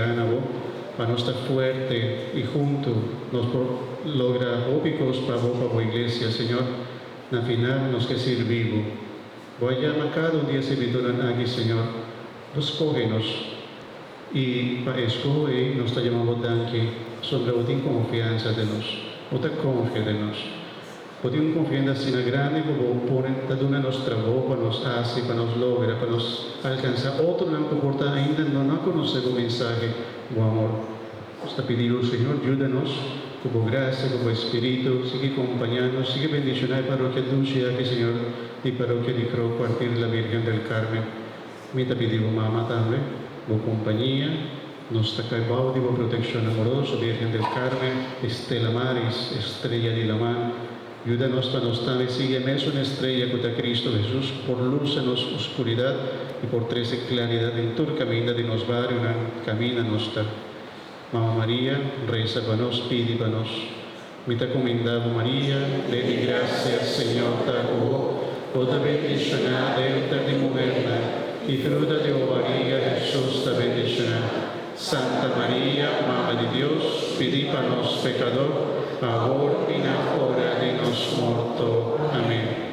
entregá na bo, pa nos ta fuerte i huntu nos por logra hopi kos pa bo, pa bo iglesia, Señor. Na final nos ke sirbi bo. Bo a yama kada un di e sirbidónan aki, Señor. Bo skohe nos. I pa e skoho ei nos ta yama bo danki, pasobra bo tin konfiansa den nos. Bo ta konfia den nos. Bo tin un konfiansa asina grandi ku bo pone ta duna nos trabou pa nos hasi, pa nos logra, pa nos alkansá otronan ku por ta ainda no a konosé bo mensahe, bo amor. Nos ta pidi bo, Señor, yuda nos ku bo grasia, ku bo Espíritu, sigui kompañá nos, sigui bendishoná e parokia dushi aki, Señor, di Parokia di Krou Kuartir La Virgen del Carmen. Mi ta pidi bo mama tambe, bo kompañia. Nos ta kai bou di bo protekshon amoroso, Virgen del Carmen, Stella Maris, Estrella di laman. Yuda nos pa nos tambe sigui e mesun estrella ku ta Cristo Hesus, por lusa nos oskuridat i por trese klaridat den tur kaminda di nos barionan, kaminda nos ta. Mama Maria, resa pa nos, pidi pa nos. Mi ta kumindá bo Maria, ple di grasia, Señor ta ku bo. Bo ta bendishoná denter di muhernan, i fruta di bo bariga, Hesus, ta bendishoná. Santa Maria, Mama di Dios, pidi pa nos pekador, awor i na ora di nos morto. Amén.